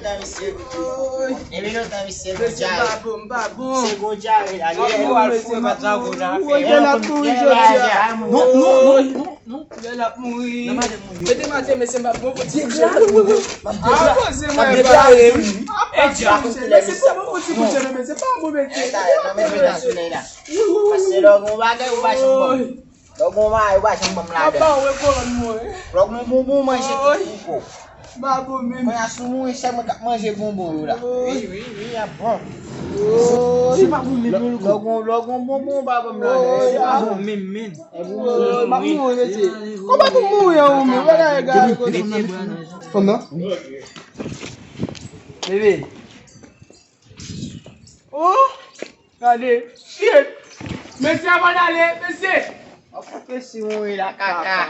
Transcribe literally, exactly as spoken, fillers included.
Tan misye. Epi lontan misye gon dyare. Se gon dyare la. Li al fou nan dragon nan. Woy, gen la pou jodi a. Non, non, non, non, non. Lè l ap mouri. Mete maten, mesye, m ap bon pou ti kout jen. A poze mwen ba. E dja. Mesye, fò mwen pou ti kout jen, mesye, pa bon, mesye. Pase lè w gen yon bagay ou pa janm ban m. Lè w gen yon bagay ou pa janm ban m ladan. Papa, ou e kolòn mwen. Lè w gen yon bonbon, manje tout pou kò. Ba bon, men. Mwen a sou mouri, sèlman k ap manje bonbon yo la. Wi, wi, wi, a bon. Se pa bon, men, lè w gen, lè w gen yon bonbon, ou pa ban m ladan. Se pa bon, men, men. M ap mouri, mesye. Kòman pou mouri an ou menm? Bagay egare kote. Fanm nan? Bebe. Oh! Gade. Shit! Mesye, avan n ale, mesye! Mwen fè si mouri la, kaka.